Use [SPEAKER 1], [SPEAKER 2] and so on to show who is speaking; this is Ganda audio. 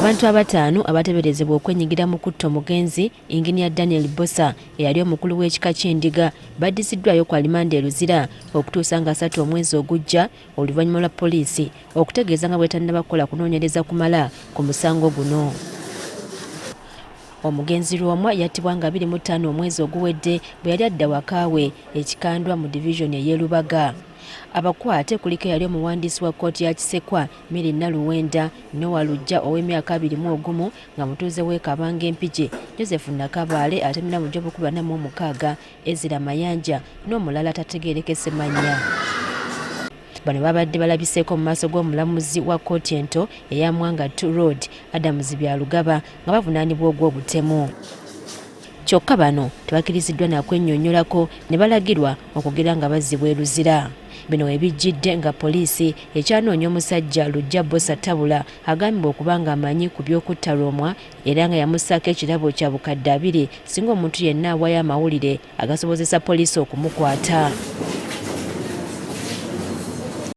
[SPEAKER 1] Abantu abataano abateeberezebwa okwenyigira mu kutta omugenzi Inginiya Daniel Bbosa eyali omukulu w'ekika ky'Endiga baddiziddwayo ku alimanda e Luzira okutuusa nga 30 omwezi ogujja oluvannyuma lwa poliisi okutegeeza nga bw'etannaba kukola kunoonyereza kumala ku musango guno. Omugenzi Lwomwa yattibwa nga 25 omwezi oguwedde bwe yali adda waka we e Kikandwa mu divizoni ey'e Lubaga. Abakwate kuliko eyali omuwandiisi wa kkooti ya Kisekwa, Milly Naluwenda, Noah Luggya ow'emyaka 21 nga mutuuze w'e Kabanga e Mpigi, Joseph Nakabaale atemera mu gy'obukulu 46, Ezra Mayanja n'omulala atategeerekese mannya. Bano babadde balabiseeko mu maaso g'omulamuzi wa kkooti ento eya Mwanga 2 Road, Adams Byarugaba nga bavunaanibwa ogw'obutemu. Kyokka bano tebakkiriziddwa na kwennyonnyolako ne balagirwa okugira nga bazzibwa e Luzira. Bino we bijjidde nga poliisi ekyanoonya omusajja Luggya Bbosa Tabula agambibwa okuba ng'amanyi ku by'okutta Lwomwa era nga yamussaako ekirabo kya bukadde abiri singa omuntu yenna awaayo amawulire agasobozesa poliisi okumukwata.